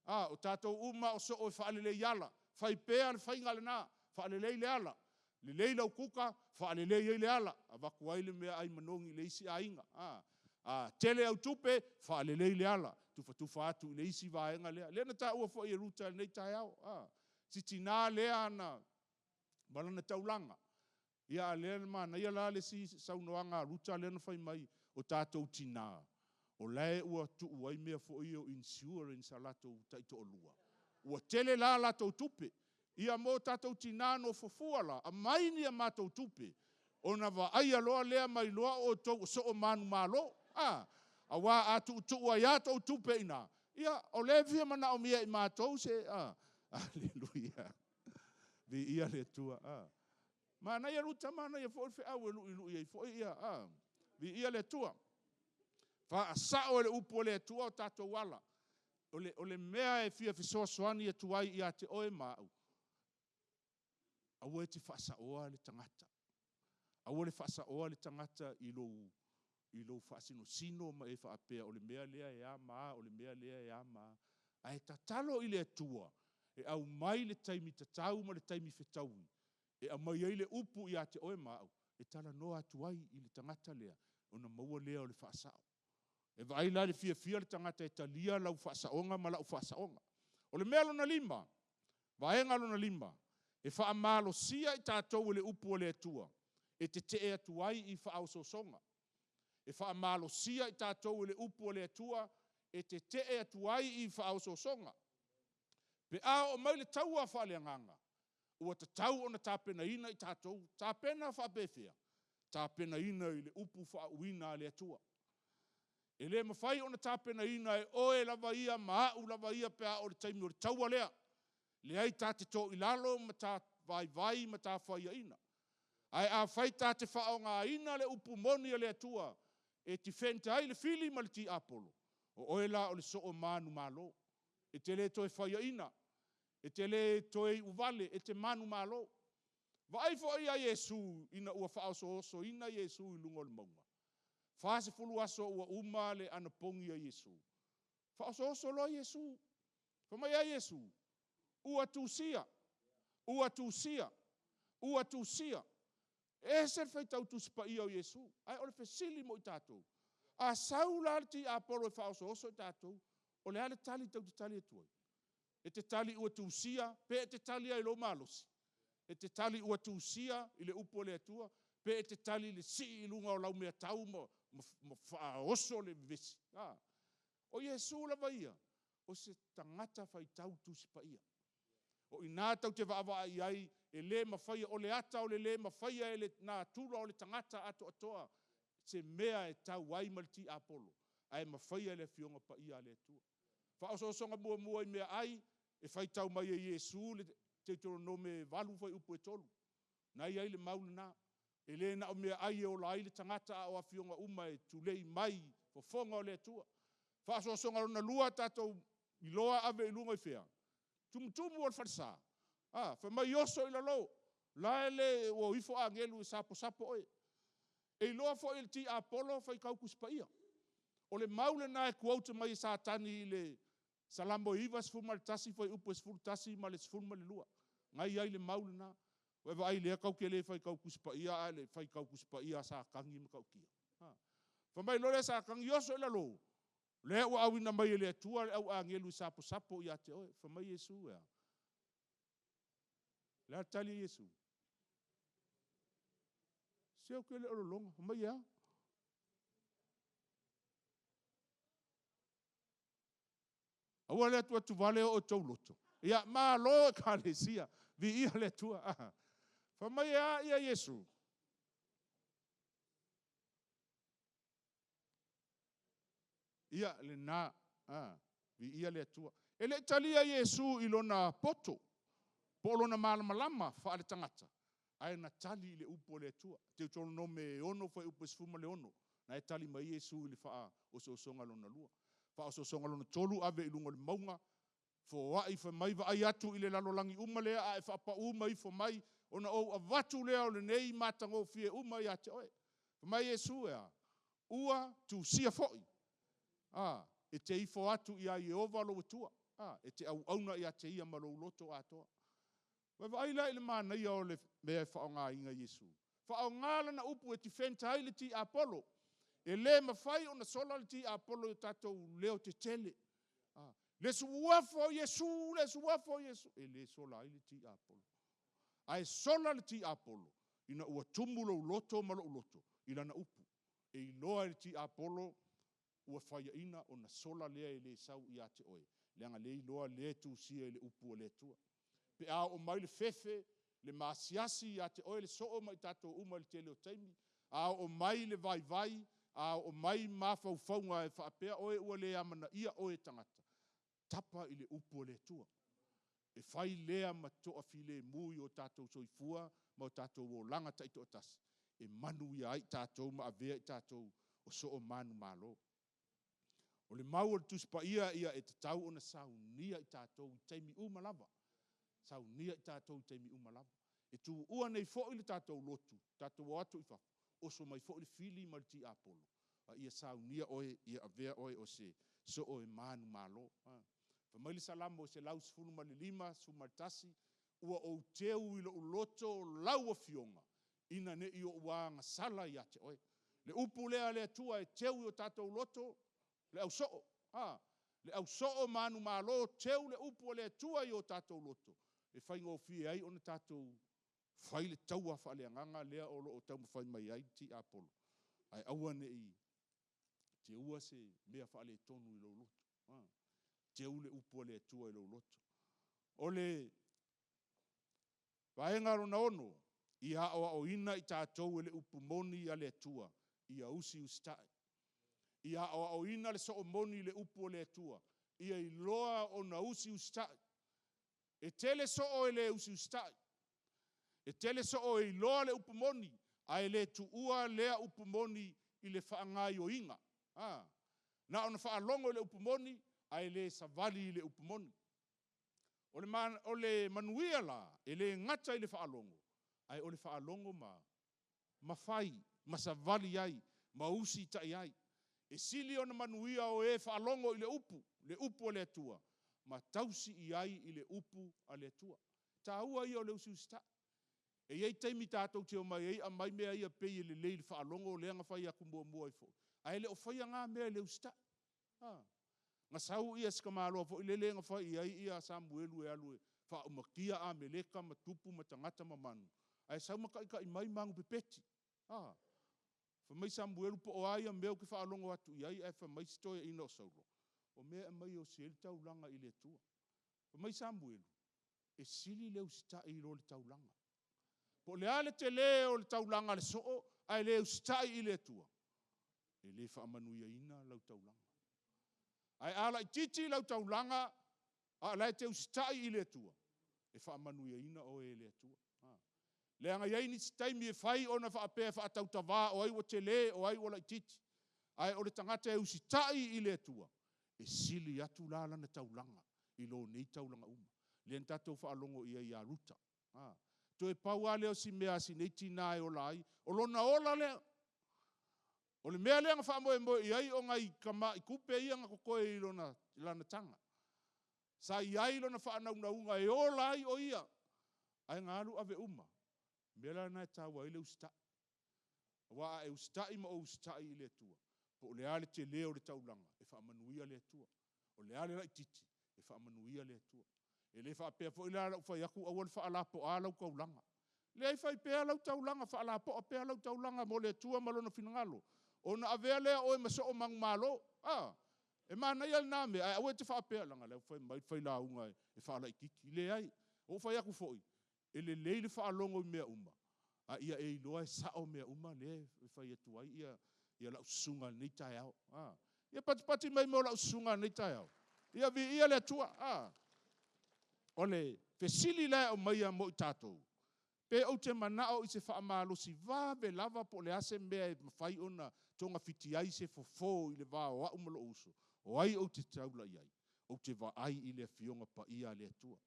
A, o tatou uma lava o soo e faalelei ala. Fai pea le faiga lena, faalelei le ala. Lelei lau kuka, faalelei ai le ala, avatu ai le meaai manogi i le isi aiga. A, a tele au tupe, faalelei le ala, tufatufa atu i le isi vaega lea. Lea na taua foi e Ruta i lenei taeao, a, si tina lea na ma lana taulaga. Ia a o lea e manaia la le isi saunoaga a Ruta lea na fai mai, o tatou tina, o la e ua tuu ai mea foi ia o insurance a latou taitoalua, ua tele la a latou tupe. Ia mo tatou tina nofofoa la, aumai ni a matou tupe, ona vaaia loa lea ma iloa o outou o soo manumalo. A, aua a tuutuu ai lava tou tupe i ina, ia, o lea e fia manaomia e matou se, a, aleluia, viia le Atua. A, manaia Ruta, manaia foi le feau e luilui ai foi ia, a, viia le Atua. Faasao e le upu a le Atua o tatou ala. O le mea e fia fesoasoani atu ai ia te oe ma au, aua e te faasaoa le tagata. Aua le faasaoa le tagata i lou faasinosino ma e faapea o le mea lea e a ma a, o le mea lea e a ma a. Ae tatalo i le Atua e aumai le taimi tatau ma le taimi fetaui e aumai ai le upu ia te oe ma au e talanoa atu ai i le tagata lea ona maua lea o le faasao. E vaai la i le fiafia le tagata e talia lau faasaoga ma lau faasaoga. O le mea lona lima, vaega lona lima, e faamalosia i tatou e le upu a le Atua e tetee atu ai i faaosoosoga. E faamalosia i tatou e le upu a le Atua e tetee atu ai i faaosoosoga. Pe a oo mai le taua faaleagaga, ua tatau ona tapenaina i tatou. Tapena faapefea? Tapenaina i le upu faauuina a le Atua. E le mafai ona tapenaina e oe lava ia ma au lava ia pe a oo i le taimi o le taua lea. Leai, ta te toilalo ma ta vaivai ma ta faiaina. Ae afai ta te faaaogaina le upu moni a le Atua e defend ai le fili ma le tiapolo, o oe la o le soo manumalo. E te le toe faiaina, e te le toe iuvale, e te manumalo. Vaai foi ia Iesu ina ua faaosoosoina Iesu i luga o le mauga. 40 aso ua uma le anapogi a Iesu. Faaosooso loa Iesu. Fai mai a Iesu? Ua tusia, ua tusia, ua tusia. E ese le faitau Tusi Paia o Iesu. Ae o le fesili mo i tatou, a sau la le tiapolo e faaosooso i tatou, o le a le tali tou te tali atu ai? E te tali ua tusia, pe e te tali lava i lou malosi? E te tali ua tusia i le upu a le Atua, pe e te tali i le sii i luga o lau meatau ma faaoso le vevesi? A, o Iesu lava ia, o se tagata faitau Tusi Paia. O i ina tou te vaavaai i ai, e le mafaia, o le ata o le le mafaia e le natura o le tagata atoatoa. se mea e tau ai ma le tiapolo, ae mafaia e le Afioga Paia a le Atua. Faaosoosoga muamua i meaai, e faitau mai e Iesu le Teutoronome 8 fuaiupu e 3. Na i ai le mau lena. E le na o meaai e ola ai le tagata, a o afioga uma e tulei mai fofoga o le Atua. Faaosoosoga lona lua, tatou iloa ave i luga i fea? Tumutumu o le falesa, a, fai mai oso i lalo, la e ua o ifo agelu e saposapo oe. E iloa foi e le tiapolo faitau Tusi Paia. O le mau lena e quote mai e Satani i le Salamo 91 fuaiupu e 11 ma le 12. Na i ai le mau lena. Ua e vaai lea tatou te le faitau Tusi Paia, a le faitau Tusi Paia a Satani e matautia. Fai mai loa lea Satani, oso i lalo, lea ua auina mai e le Atua le au agelu e saposapo ia te oe. Fai mai Iesu e a? O le a le tali a Iesu? Se ou te le o lolona. Fai mai e a? Aua le atuatu vale oo i tou loto. Ia, malo Ekalesia, viia le Atua. Fai mai e a ia Iesu? Ia, lena, viia le Atua. E le i talia Iesu i lona poto, po o lona malamalama faale-tagata, ae na tali i le upu a le Atua. Teutoronome 6 fuaiupu e 16, na e tali mai ai Iesu i le faaosoosoga lona lua. Faaosoosoga lona tolu, ave i luga o le mauga, foai, fai mai, vaai atu i le lalolagi uma lea, a e faapau mai ifo mai, ona ou avatu lea o lenei matagofie uma ia te oe. Fai mai Iesu e a? Ua tusia foi, a, e te ifo atu ia Ieova lou Atua, a, e te auauna ia te ia ma lou loto atoa. Ua e vaai la i le manaia o le mea e faaaogaina e Iesu? Faaaoga lana upu e defend ai le tiapolo. E le mafai ona sola le tiapolo i o tatou leo tetele. Le suafa o Iesu, le suafa o Iesu. E le sola ai le tiapolo. Ae sola le tiapolo ina ua tumu lou loto ma lou loto i lana upu. E iloa e le tiapolo ua faiaina ona sola lea e le sau ia te oe, leaga lea e iloa lea e tusia i le upu a le Atua. Pe a oo mai le fefe, le maasiasi ia te oe le soo ma i tatou uma i le tele o taimi, a oo mai le vaivai, a oo mai mafaufauga e faapea oe ua le amanaia oe e tagata, tapa i le upu a le Atua. E fai lea ma toafilemu i o tatou soifua ma o tatou olaga taitoatasi, e manuia ai i tatou ma avea i tatou o soo manumalo. O le mau o le Tusi Paia ia e tatau ona saunia i tatou i taimi uma lava. Saunia i tatou i taimi uma lava. E tuua nei foi le tatou lotu, tatou o atu i fafo, oso mai foi le fili ma le tiapolo, a ia saunia oe, ia avea oe o se soo e manumalo. Fai mai le Salamo 115, 11, ua ou teu i lou loto lau afioga, ina ne i ou agasala ia te oe. Le upu lea a le Atua e teu i o tatou loto, le ausoo, a, le ausoo manumalo, teu le upu a le Atua i o tatou loto, e faigofie ai ona tatou fai le taua faaleagaga lea o lo o taumafai mai ai le tiapolo, ae aua ne i teua se mea faaletonu i lou loto. Teu le upu a le Atua i lou loto. O le vaega lona 6, ia aoaoina i tatou e le upu moni a le Atua, ia usiusitai. Ia aoaoina le soo moni i le upu a le Atua, ia iloa ona usiusitai. E tele soo e le usiusitai. E tele soo e iloa le upu moni, ae le tuua lea upu moni i le faagaoioiga. Na ona faalogo i le upu moni, ae le savali i le upu moni. O le manuia la, e le gata i le faalogo, ae o le faalogo ma fai, ma savali ai, ma usitai ai. E sili ona manuia o e faalogo i le upu, le upu a le Atua, ma tausi i ai i le upu a le Atua. E taua ia o le usiusitai. E i ai taimi tatou te omai ai aumai mea ia pei e lelei i le faalogo lea na fai atu muamua ai foi, ae le o faia na mea e le usitai. Na sau ia si tamaloa foi lele na fai i ai ia Samuelu e alu e faaumatia Ameleka ma tupu ma tagata ma manu, ae sau ma taitai mai manu pepeti. Fai mai Samuelu po o a ia mea ou te faalogo atu i ai, ae fai mai si toeaina o Saulo, o mea e aumai e osi ai le taulaga i le Atua. Fai mai Samuelu, e sili le usitai i lo le taulaga. Po o le a le tele o le taulaga a le soo, ae le usitai i le Atua, E le faamanuiaina lau taulaga. Ae a laitiiti lau taulaga a o la e te usitai i le Atua, e faamanuiaina oe e le Atua. Leaga e i ai nisi taimi e fai ona faapea e faatautava o ai ua tele o ai ua laitiiti. Ae o le tagata e usitai i le Atua, e sili atu la lana taulaga i lo nei taulaga uma. Lea na tatou faalogo i ai ia Ruta. Toe pau lava lea o si mea a si nei tina e ola ai, o lona ola lea. O le mea lea na faamoemoe i ai o nai tamai tupe ia na totoe i lana taga. Sa i ai lona faanaunauga e ola ai o ia, ae na alu ave uma. O le mea la lena e taua ai le usitai. Aua a e usitai ma ou usitai i le Atua, po o le a le tele o le taulaga, e faamanuia le Atua. O le a le laitiiti, e faamanuia le Atua. E le faapea foi la lou fai atu aua le faalapoa lau taulaga. Leai, fai pea lau taulaga, faalapoa pea lau taulaga mo le Atua ma Lona finagalo, ona avea lea o oe ma soo manumalo. A, e manaia lena mea, ae aua e te faapea, leaga o lea ua fai mai le failauga e faalaitiiti. Leai, ua ou fai atu foi, e lelei le faalogo i mea uma, a ia e iloa e sao mea uma lea e fai atu ai lau susuga i lenei taeao. A, ia patipati mai mo lau susuga i lenei taeao. Ia viia le Atua. A, o le fesili la e aumaia mo i tatou, pe ou te manao i se faamalosi vave lava po o le a se mea e mafai ona togafiti ai se fofo i le va o au ma lou uso, o ai ou te taula i ai? Ou te vaai i le Afioga Paia a le Atua.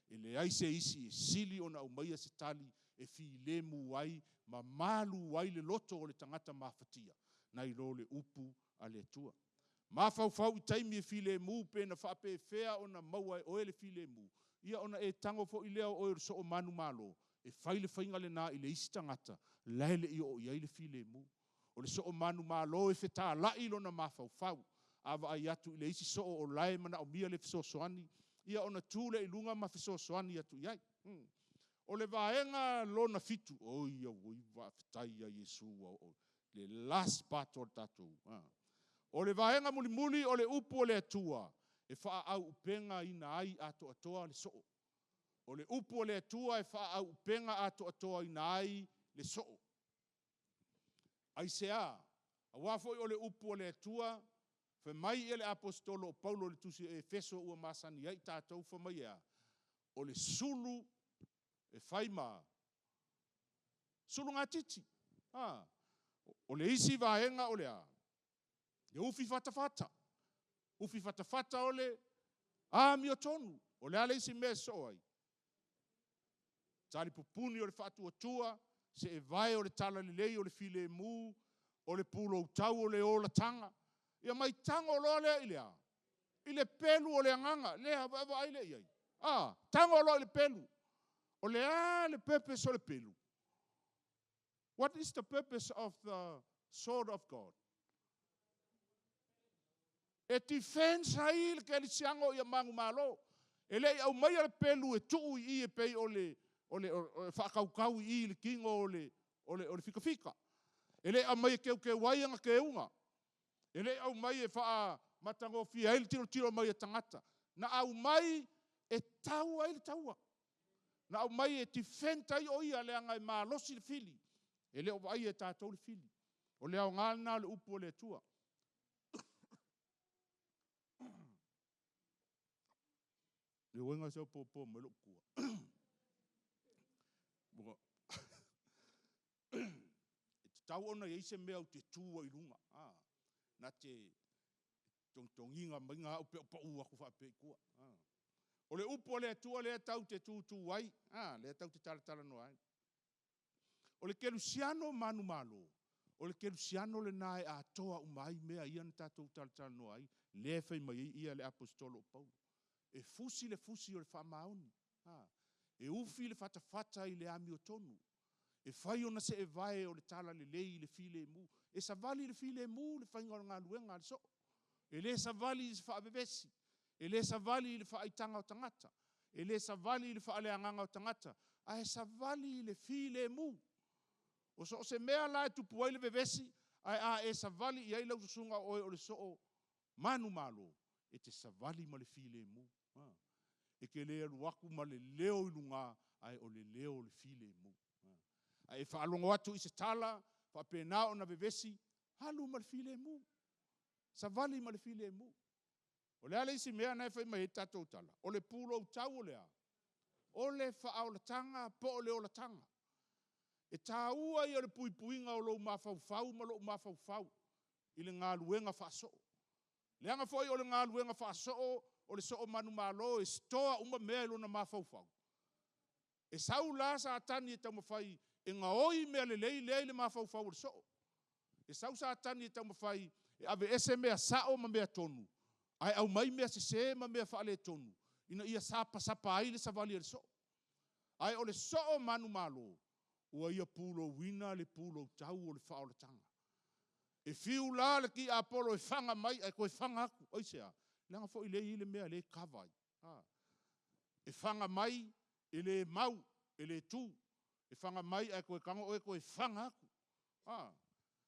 E leai se isi e sili ona aumaia se tali e filemu ai ma malu ai le loto o le tagata mafatia, nai lo le Upu a le Atua. Mafaufau i taimi e filemu pe na faapefea ona maua e oe le filemu, ia ona e tago foi lea o oe o le soo manumalo e fai le faiga lena i le isi tagata la e le i oo i ai le filemu. O le soo manumalo e fetalai lona mafaufau. A vaai atu i le isi soo o la e manaomia le fesoasoani, ia ona tu lea i luga ma fesoasoani atu i ai. O le vaega lona 7, oi auoi, faafetai ia Iesu ua oo i le last part o le tatou. O le vaega mulimuli o le upu o le Atua e faaauupegaina ai atoatoa le soo. O le upu o le Atua e faaauupega atoatoaina ai le soo. Aisea? Aua foi o le upu a le Atua, fai mai le aposetolo o Paulo i le tusi o Efeso ua masani ai tatou, fai mai e a? O le sulu e fai ma sulugatiti. A, o le isi vaega o le a? Le ufi fatafata. Ufi fatafata o le amiotonu. O le a le isi mea e sosoo ai? Talipupuni o le faatuatua, seevae o le talalelei o le filemu, o le puloutau o le olataga. Ia ma tago loa lea i le a? I le pelu o le agaga. Lea, vaai lea i ai. A, tago loa i le pelu. O le a le purpose o le pelu? What is the purpose of the sword of God? E defense ai le kerisiano ia manumalo. E le i aumaia le pelu e tuu i i e pei o le faatautau i i i le tino o le fikafika. E le i aumaia e teuteu ai ana teuga. E le i aumaia e faamatagofie ai le tilotilo mai a tagata. Na aumai e tau ai le taua. Na aumai e defend ai o ia leaga e malosi le fili. E le o vaaia e tatou le fili. O le aoga lena o le upu o le Atua. Le uiga se popo mai lou tua. E tatau ona i ai se mea ou te tu ai i luga. Na te togitogiina mai au pe ou pau atu faapea i tua. O le upu a le Atua lea tatou te tutu ai, lea tatou te talatalanoa ai. O le kerisiano manumalo, o le kerisiano lena e atoa uma ai mea ia na tatou talatalanoa ai, lea e fai mai ai ia le aposetolo o Paulo. E fusi le fusi o le faamaoni, e ufi le fatafata i le amiotonu, e fai ona seevae o le talalelei i le filemu. E savali le filemu le faiga o le galuega a le soo. E le savali i se faavevesi, e le savali i le faaitaga o tagata, e le savali i le faaleagaga o tagata, ae savali i le filemu. O so o se mea la e tupu ai le vevesi, ae a e savali i ai lau susuga o oe o le soo manumalo, e te savali ma le filemu. E te le alu atu ma le leo i luga, ae o le leo o le filemu. A e faalogo atu i se tala, faapena ona vevesi, Alu ma le filemu. Savali ma le filemu. O le a le isi mea na e fai mai ai le tatou tala? O le pulou tau o le a? O le faaolataga po o le olataga. E taua ia o le puipuiga o lou mafaufau ma lou mafaufau i le galuega faasoo. Leaga foi o le galuega faasoo o le soo manumalo e store uma mea i lona mafaufau. E sau la Satani e taumafai e gaoi mea lelei lea e i le mafaufau o le soo. E sau Satani e taumafai e aveese mea sao ma mea tonu, ae aumai mea sese ma mea faaletonu, ina ia sapasapa ai le savali a le soo. Ae o le soo manumalo, ua ia pulouina le pulou tau o le faaolataga. E fiu la le tiapolo e faga mai ae toe faga atu. Aisea? Leaga foi o lea e i ai le mea o lea e kava ai. E faga mai, e le mau, e le tu. E faga mai ae toe tago oe toe faga atu.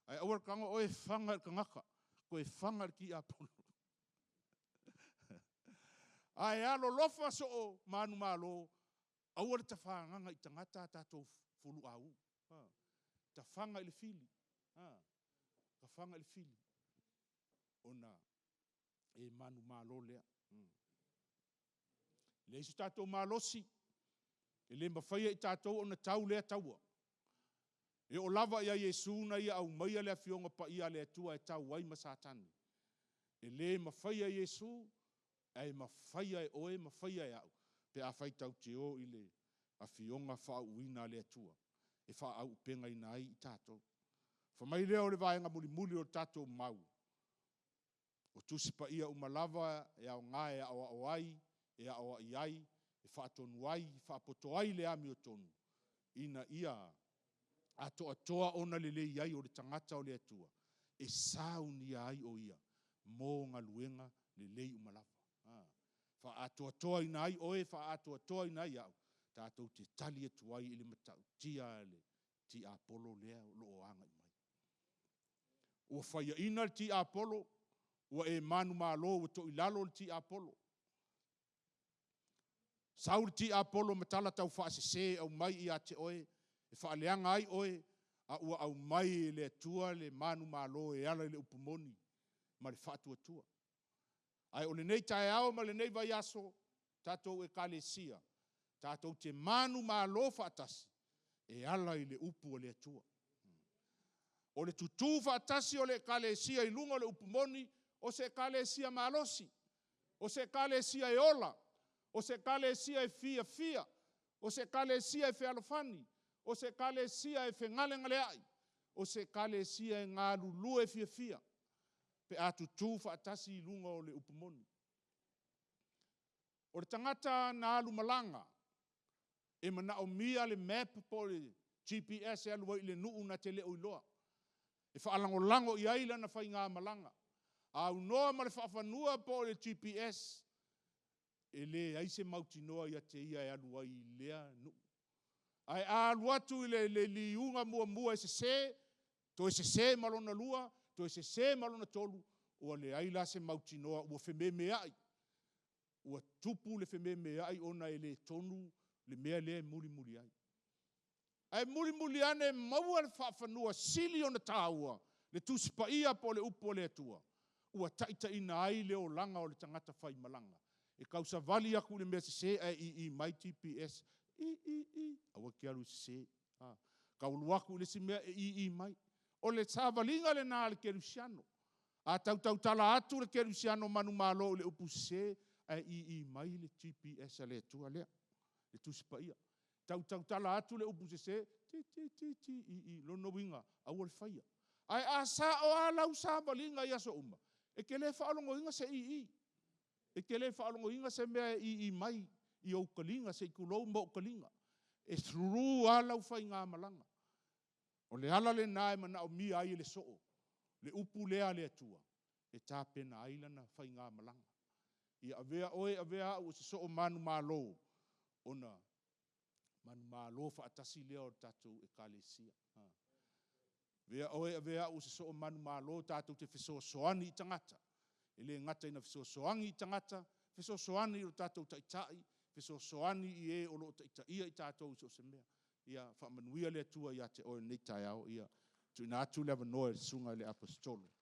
Ae aua le tago oe faga i le tagata, toe faga i le tiapolo. Ae alolofa soo manumalo, aua le tafagaga i tagata a tatou fuluauu. Tafaga i le fili, tafaga i le fili, ona e manumalo lea. E leai so tatou malosi, e le mafaia e i tatou ona tau lea taua. E oo lava ia Iesu na ia aumaia le Afioga Paia a le Atua e tau ai ma Satani. E le mafaia e Iesu, ae mafaia e oe, mafaia e au, pe afai tatou te o i le Afioga faauuina a le Atua e faaauupegaina ai i tatou. Fai mai lea o le vaega mulimuli o le tatou mau, o Tusi Paia uma lava e aoga e aoao ai, e aoai ai, e faatonu ai, e faapoto ai le amiotonu, ina ia atoatoa ona lelei ai o le tagata o le Atua, e saunia ai o ia mo galuega lelei uma lava. Faaatoatoaina ai oe, faaatoatoaina ai au, tatou te tali atu ai i le matautia a le tiapolo lea o lo o agai mai. Ua faiaina le tiapolo, ua e manumalo ua toilalo le tiapolo. Sau le tiapolo ma tala taufaasese e aumai ia te oe, e faaleaga ai oe, a ua aumai e le Atua le manumalo e ala i le upu moni ma le faatuatua. Ae o lenei taeao ma lenei vaiaso, tatou Ekalesia, tatou te manumalo faatasi e ala i le upu a le Atua. O le tutu faatasi o le Ekalesia i luga o le upu moni, o se Ekalesia malosi, o se Ekalesia e ola, o se Ekalesia e fiafia, o se Ekalesia e fealofani, o se Ekalesia e fegalegaleai, o se Ekalesia e galulue fiafia pe a tutu faatasi i luga o le upu moni. O le tagata na alu malaga, e manaomia le map po o le GPS e alu ai i le nuu na te le o iloa, e faalagolago i ai lana faigamalaga. A aunoa ma le faafanua po o le GPS, e leai se mautinoa ia te ia e alu ai i lea nuu. Ae a alu atu i le liuga muamua e sese, toe sese ma lona lua, toe sese ma lona tolu, ua leai la se mautinoa, ua fememeai. Ua tupu le fememeai ona e le tonu le mea lea e mulimuli ai. Ae mulimuli ane maua le faafanua sili ona taua, le Tusi Paia po o le Upu a le Atua, ua taitaiina ai le olaga o le tagata faimalaga. E tausavali atu i le mea sese ae ii mai GPS, ii, ii, ii, aua e te alu i le sese. Tau alu atu i le isi mea e ii mai. O le savaliga lena a le kerisiano. A tau tautala atu le kerisiano manumalo i le upu sese, ae ii mai le GPS a le Atua lea, le Tusi Paia. Tau tautala atu le upu sese, ti, ti, ti, ti, ii, ii, lona uiga, aua le faia. Ae a sao lava lau savaliga i aso uma, e te le faalogoina se ii, e te le faalogoina se mea e ii mai i ou taliga, se i tulou, ma ou taliga. E through lava lau faigamalaga. O le ala lena e manaomia ai e le soo le upu lea a le Atua e tapena ai lana faigamalaga. Ia avea oe avea au o se soo manumalo, ona manumalo faatasi lea o le tatou Ekalesia. Avea oe avea au o se soo manumalo tatou te fesoasoani i tagata. E le gata ina fesoasoani i tagata, fesoasoani i o tatou taitai, fesoasoani i e o lo o taitaia i tatou i so o se mea. Ia faamanuia le Atua ia te oe i lenei taeao. Ia Tuuina atu le avanoa i le susuga i le Aposetolo.